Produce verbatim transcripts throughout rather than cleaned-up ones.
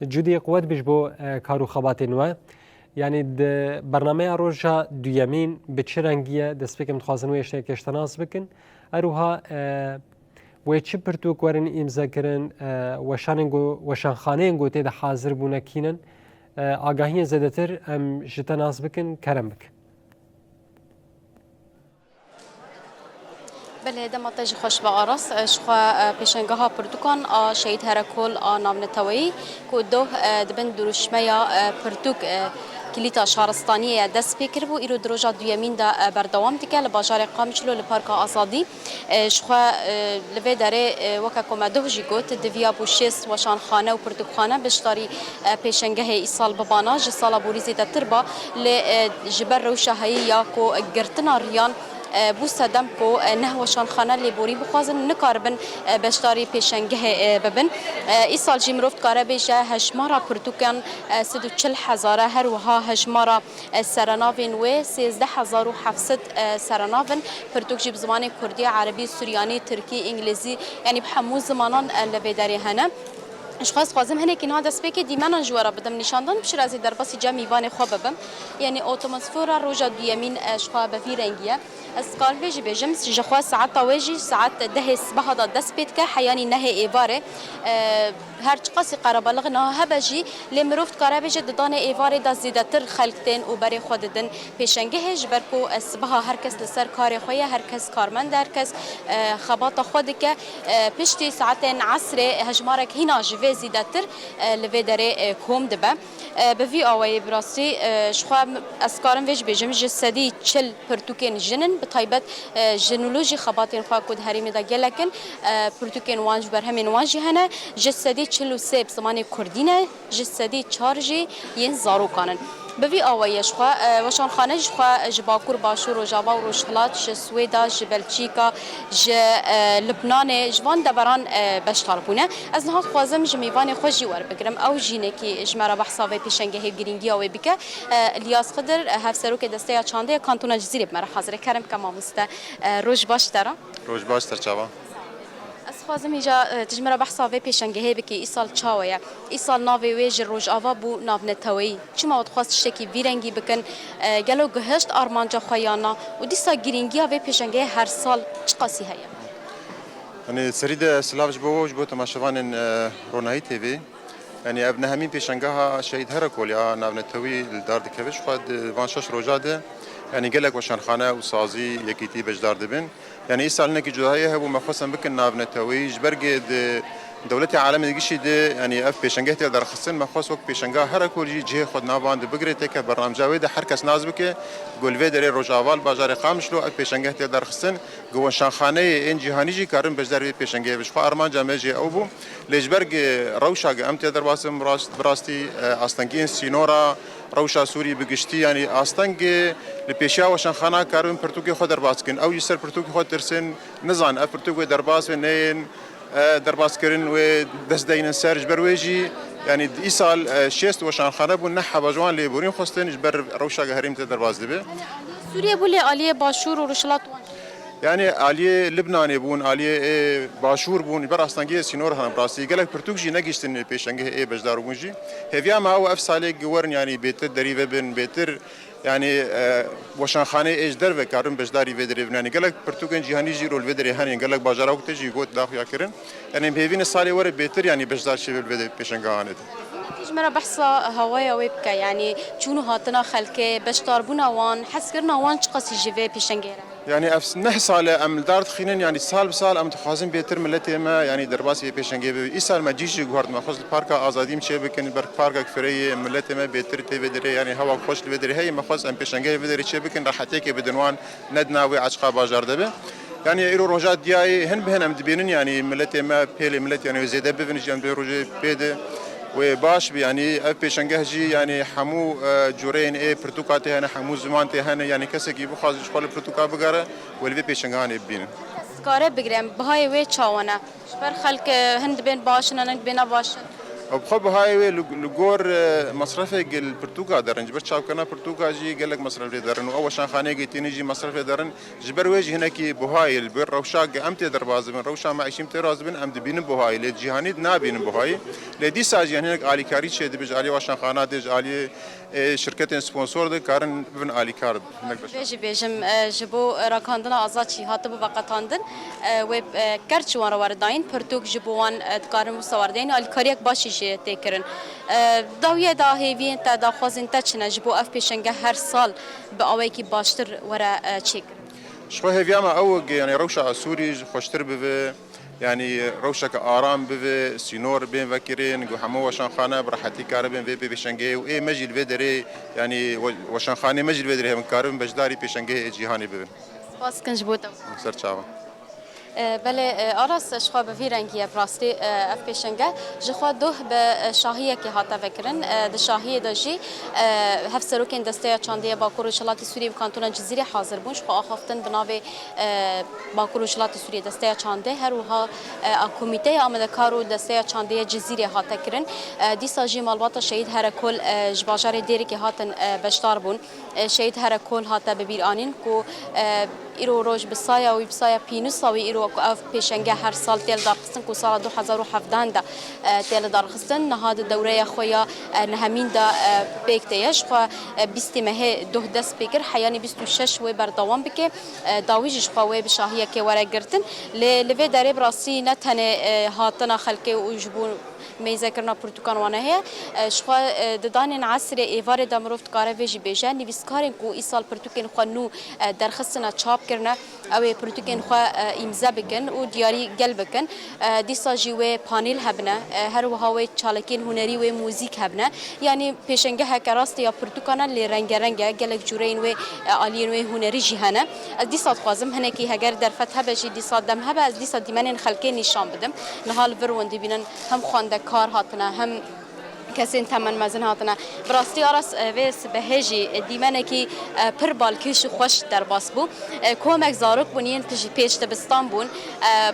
Cudî, qewet bî ji bo, e, kar û xebatên we. Yanî di bernameya roja duyemîn bi çi rengî ye? Destpêkê em dixwazin wê yekê ji te nas bikin. Her wiha, e, wê çi pirtûk werin îmzekirin, e, weşanên ku, weşanxaneyên ku tê de hazir bûne kî ne? E, agahiyên zêdetir em ji te nas bikin, kerem bik. Belê, dema te jî xweş be Aras. Ji xwe, e, pêşengeha pirtûkan a Şehîd Herekol a navneteweyî ku doh, e, di bin dirûşmeya, e, pirtûk, e, Kilîta Şaristaniyê ye dest pê kiribû, îro di roja duyemîn de, e, berdewam dike li bajarê Qamişlo li Parka Azadî. E, ji xwe, e, li vê derê, e, weke ku me doh jî got, diviyabû şêst weşanxane û pirtûkxane beşdarî, e, pêşengehê îsal bibana, ji sala borî zêdetir ba, lê, e, ji ber rewşa heyî ya ku girtina riyan, e, bû sedem ku, e, neh weşanxane lêborî bixwazin, nikaribin, e, beşdarî pêşengehê, e, bibin. E, îsal jî mirov dikare bêje hejmara pirtûkan, e, sed û çil hezar e, her wiha hejmara e, serenavên wê sêzdeh hezar û heft sed, e, serenav in. Pirtûk jî bi zimanê kurdî, erebî, suryanî, tirkî, îngilîzî, yanî bi hemû zimanan, e, li vê derê hene. Ji xwe ez dixwazim hinekî niha destpêkê dîmenan ji we re bidim nîşandan, piştre ez ê derbasî cem mîvanê xwe bibim. Yanî atmosfera roja duyemîn, e, ji xwe bi vî rengî ye. Ez dikarim vê jî bêjim, ji xwe saeta wê jî saet dehê sibeha de dest pê dike, heyanî nehê êvarê. E, her çiqasî qerebalix niha hebe jî, lê mirov dikare bêje di danê êvarê de zêdetir xelk tên û berê xwe didin pêşengehê, ji ber ku, e, sibeha her kes li ser karê xwe ye, her kes karmend e, her kes, e, xebata xwe dike. E, piştî saetên esrê hejmarek hîna ji vê zêdetir, e, li vê derê, e, kom dibe. E, bi vî awayî bi rastî, e, ji xwe ez karim vê jî bêjim, ji sedî çil pirtûkên jin in, bi taybet, e, jin û jî xebatên xwe ku di herêmê de gelek in, e, pirtûkên wan ji berhemên wan jî hene. Ji sedî çil û sê bi zimanê kurdî ne, ji sedî çar jî yên zarokan in. Bi vî awayî ji xwe, e, weşanxane ji xwe ji Bakur, Başûr, Rojava û Rojhilat, ji Swêda, ji Belçîka, ji, e, Libnanê, ji van deveran, e, beşdar bûne. Ez niha dixwazim ji mêvanê xwe jî werbigirim. Ew jî hinekî ji me re behsa vê pêşengehê, girîngiya wê bike. E, Îlyas Xidir, e, hevserokê Desteya Çandê ya Kantona Cizîrê bi me re hazir e. Kerem bike mamoste. E, roj baş te re. Roj baş te re, çawa? Ez dixwazim hêja, e, tu ji me re behsa vê pêşengehê bikî. Îsal çawa ye? Îsal navê wê ji Rojava bû navneteweyî. Çima we dixwest tiştekî vî rengî bikin? E, gelo gihişt armanca xwe yan na? Û dîsa girîngiya vê pêşengehê her sal çiqasî heye? Yanî serî de silav ji bo we û ji bo temaşevanên, e, Ronahî T V. Yanî ev nehemîn pêşengeha Şehîd Herekolê a navnetewî li dar dikeve. Ji xwe di van şeş roja de, yanî gelek weşanxane û sazî, yekîtî beşdar dibin. Yanî îsal hinekî cudahiyê hebû, me xwest em bikin navnetewî, ji ber ku di dewletê alemê gişî de, yanî ev pêşengeh tê derxistin, me xwest wek pêşengeha Herekol jî cihê xwe di nav wan de bigire, têke bernamca wê de her kes nas bike, ku li vê derê Rojava li bajarê Qamişlo ev pêşengeh tê derxistin, ku weşanxaneyê ên cîhanî jî karin beşdarî vê pêşengehê bin. Ji xwe armanca me jî ew bû. Lê ji ber ku rewşa ku em tê derbas in, bi rast-, bi rastî, e, astengiyên sînora, rewşa Sûrî bi giştî, yanî astengê li pêşiya weşanxana karibin pirtûkê xwe derbas bikin. Ew jî ser pirtûkê xwe tirsin, nizanin ev pirtûk wê derbas be neyên, e, derbas kirin, wê dest deynin ser. Ji ber wê jî, yanî îsal, e, şêst weşanxane bûn, neh heba ji wan lêborîn xwestin, ji ber rewşa ku herêm tê derbas dibe. Sûriye bû, lê aliyê Başûr û Rojhilat wan? Yanî aliyê Libnanê bûn, aliyê ê Başûr bûn, ber astengiyê sînor hene bi rastî. Gelek pirtûk jî negihiştin pêşengehê ê beşdar bûn jî. Hêviya me ew ev salê ku werin, yanî bêtir derî vebin, bêtir, yanî, e, weşanxaneyê ê ji derve karin beşdarî vê derê bin. Yanî gelek pirtûkên cîhanî jî îro li vê derê hene, gelek bajara wekî te jî got daxuya kirin. Yanî em hêvî ne salê were bêtir, yanî beşdar çêbe li vê de pêşengehanê de. Ji me re behsa hewaya wê bike, yanî çûn û hatina xelkê, beşdarbûna wan, hezkirina wan çiqasî ji vê pêşengê re? Yanî ev neh sal e em li dar dixînin, yanî sal bi sal em dixwazin bêtir miletê me, yanî derbasî vê pêşengê bibe. Îsal me cî jî guhert, me xwest li Parka Azadî em çê bikin, ber parkek fireyê miletê me bêtir tê vê derê, yanî hewa xweş li vê derê heye, me xwest em pêşengehê vê derê çê bikin, rehetiyekê bidin wan, ne di nav wê açiqa bajar de be. Yanî îro roja diyayê hin bi hin em dibînin, yanî miletê me, pêlê milet, yanî wê zêde bibin jî em di vê rojê pê de wê baş bi. Yanî ev pêşengeh jî, yanî hemû, e, cureyên ê pirtûka tê hene, hemû ziman tê hene, yanî kesekî bixwaze ji xwe li pirtûka bigere, wê li vê pêşengehanê bibînin. Dikare bigire, em bihayê wê çawa ne? Ji ber xelk, e, hin dibên baş in, hin dibêne baş in. Ew bi xwe buhayê wê li, li gor, e, mesrefê gel pirtûka derin. Ji ber çapkirina pirtûka jî gelek mesref lê derin û ew weşanxaneyê tînin jî mesrefê derin. Ji ber wê jî hinekî buhayê li ber rewşa ge em tê derbas dibin, rewşa meîşî em tê raz dibin, em dibînin buhayê. Lê cîhanî nabînin buhayê. Lê dîsa jî hinek alîkarî çêdibe ji alî weşanxana dê, ji alî, e, şirketên sponsor dikarin bibin alîkar. Hinek beşa. Vê jî bêjim, e, ji bo rakandina Azad jî hatibû veqetandin, e, wê, e, ker ji wan re were dayîn, pirtûk ji bo wan, e, dikarin wisa were dayîn, alîkariyek başî jî tê kirin. E, dawiye da hêviyên te, daxwazên te çi ne ji bo ev pêşenge her sal bi awayekî baştir were, e, çêkirin? Ji xwe hêviya me ew, yani rewşa Asûrî ji xweştir bibe, yani rewşeke aram bibe, sînor bên vekirin, ku hemû weşanxane bi rehetî karibin vê pê-, pêşengê û ê me jî li vê derê, yani we-, weşanxanê me jî li vê derê hebin, karibin beşdarî pêşengê cîhanê bibin. Spas dikin ji bo te. Ser çavan. E, belê, e, Aras, ji xwe bi vî rengî ye, bi rastî, e, ev pêşenge ji xwe doh bi, e, şahiyekê hate vekirin. E, di şahiyê de jî, e, hevserokên Desteya Çandê ya Bakur Rojhilatê Sûriyê bi Kantona Cizîrê hazir bûn. Ji xwe axaftin bi navê, e, Bakur Rojhilatê Sûriyê Desteya Çandê, her wiha, e, a Komîteya Amadekar û Desteya Çandê ya Cizîrê hate kirin. E, dîsa jî malbata Şehîd Herekol, e, ji bajarê Dêrikê hatin, e, beşdar bûn. E, Şehîd Herekol hate bibîranîn ku, e, îro roj bi saya wî, bi saya pênûsa wî îro ku ev pêşenge her sal tê lidarxistin, ku sala du hezar û hevdeh de, e, tê lidarxistin. Niha di dewreya xwe ya, e, nehemîn de, e, pêk tê ye. Ji xwe, e, bîstê mehê doh dest pê kir, heyanî bîst û şeş wê berdewam bike. E, dawî jî ji xwe wê bi şahiyekê were girtin. Lê li vê derê bi rastî ne tenê, e, hatina xelkê û ji bo meyzekirina pirtûkan wane heye. E, ji xwe, e, di danên esrê êvarê de mirov dikare vê jî bêje. Nivîskarên ku îsal pirtûkên xwe nû, e, derxistine çap kirine, ew ê pirtûkên xwe, e, îmze bikin û diyarî gel bikin. E, dîsa jî wê panêl hebine. E, her wiha wê çalakiyên hunerî wê muzîk hebine. Yanî pêşengeheke rastê ya pirtûkan e, lê rengereng e. Gelek cûreyên wê, e, aliyên wê hunerî jî hene. Ez dîsa dixwazim hinekî heger derfet hebe jî, dîsa dem hebe, ez dîsa dîmenên xelkê nîşan bidim. Niha li vir hûn dibînin hem xwendekar hatine, hem kesên temenmezin hatine. Bi rastî Aras, e, vê sibehê jî, e, dîmenekî, e, pir balkêş û xweş derbas bû. E, komek zarok bûn yên pijî pêş dibistan bûn. E,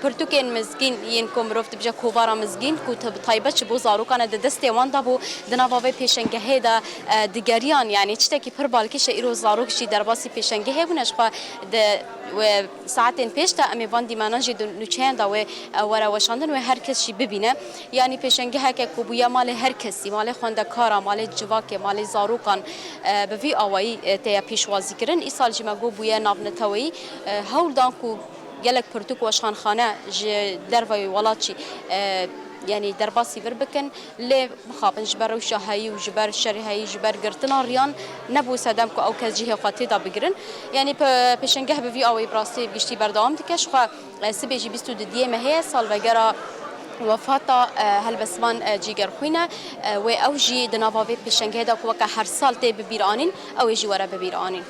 pirtûkên mizgîn yên ku mirov dibêje kovara mizgîn, ku te bi taybet ji bo zarokan e, di destê wan de bû, di nava vê pêşengehê de, e, digeriyan, yanî tiştekî pir balkêş e. Îro zarok jî derbasî pêşengehê bûne, ji xwe di, e, saetên pêş de em ê van dîmenan jî di nûçeyan de wê, e, were weşandin, wê her kes jî bibîne. Yanî pêşengeheke ku bûye malê her kesî, malê xwendekara, malê civakê, malê zarokan, e, bi vî awayî, e, teye pêşwazî kirin. Îsal jî me got bûye navneteweyî, e, hewl dan ku gelek pirtûk weşanxane ji derveyê welat jî, e, yanî derbasî vir bikin. Lê mixabin ji ber rewşa heyî û ji ber şerê heyî, ji ber girtina riyan nebû sedem ku ew kes cihê xwe tê de bigirin. Yanî pe-, pêşengeh bi vî awayî bi rastî bi giştî berdewam dike. Ji xwe, e, sibê jî bîst û duyê mehê ye, salvegera wefata, e, helbestvan, e, Cîgerxwîn e. E, wê ew jî di nava vê pêşengehê de ku weke her sal tê bibîranîn, ew ê jî were bibîranîn.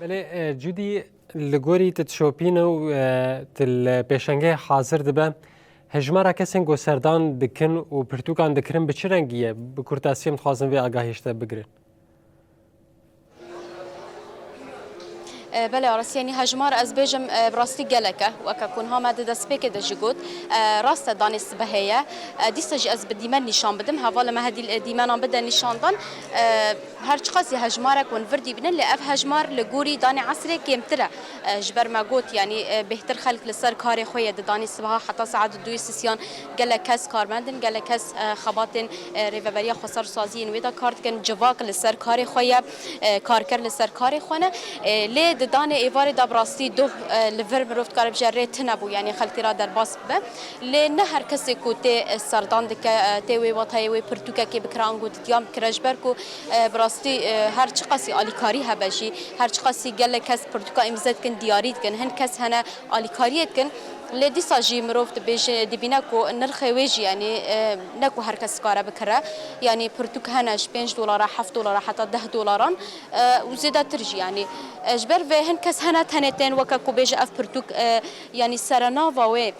Belê, e, Cudî, li gorî tu dişopîne û, e, tu li pêşengehê hazir dibe, hejmara kesên ku serdan dikin û pirtûkan dikirin bi çi rengî ye? Bi kurtasî em dixwazin vê agahî ji te bigirin. E, belê, Aras, yanî hejmar ez bêjim, e, bi rastî gelek e, weke ku niha me di destpêkê de jî got. E, rast e, danê sibehê ye. E, dîsa jî ez bi dîmen nîşan bidim. Hevalê me hêdî, e, dîmenan bide nîşandan. E, her çiqasî hejmarek hûn vir dibînin, lê ev hejmar li gorî danê esrê kêmtir e. E, ji ber me got, yanî, e, bêhtir xelk li ser karê xwe ye, di danê sibeha heta saet duyê sisiyan gelek kes karmend in, gelek kes, e, xebatên, e, Rêveberiya Xweser û Saziyên wê de kar dikin, civak li ser karê xwe ye, e, karker li ser karê xwe ne. E, lê di danê êvarê de bi rastî doh, e, li vir mirov dikare bije rê tune bû, yanî xelkê re derbas bibe. Lê ne her kesê ku tê, e, serdan dike, e, tê wê watayê wê pirtûkekê bikire, ango didiyan bikire, ji ber ku, e, bi rastî, e, her çiqasî alîkarî hebe jî, her çiqasî gelek kes pirtûka îmze dikin, diyarî dikin, hin kes hene alîkariyê dikin. Lê dîsa jî mirov dibêje, dibîne ku nirxê wê jî, yanî, e, ne ku her kes dikare bikire. Yanî pirtûk hene ji pênc dolara, heft dolara, heta deh dolaran, e, û zêdetir jî, yanî. E, ji ber vê hin kes hene tenê tên weke ku bêje ev pirtûk, e, yanî serenava wê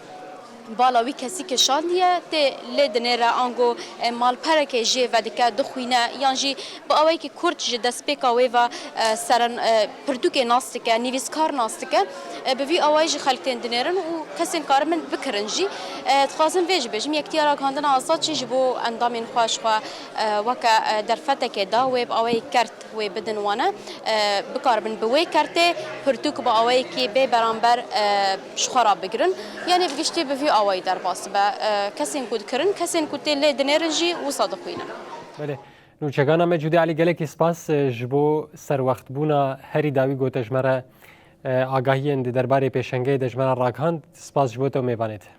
bala wî kesî kişandiye, tê lê dinêre, ango, e, malpereke jê vedike, dixwîne, yan jî bi awayekî kurt ji destpêka wê ve, e, seren-, e, pirtûkê nas dike, nivîskar nas dike. E, bi vî awayî jî xelk tên dinêrin û kesên karibin bikirin jî. E, dixwazim vê jî bêjim, Yekitiya Ragihandina Azad jî ji bo endamên xwe, ji xwe, e, weke, e, derfetekê da wê bi awayî kert wê bidin wane, e, bikaribin bi wê kertê pirtûk bi awayekî bê beramber, e, ji xwe re bigirin. Yanî bi giştî bi vî awayî derbas be. E, kesên ku dikirin, kesên ku tê lê dinêrin jî wisa dixwînin. Belê. Nûçegana me Cûdî Elî, gelekî spas, e, ji bo serwextbûna herî dawî ku te ji me re, e, agahiyên di derbarê pêşengeyê de ji me re ragihand. Spas ji bo te û mêvanê te.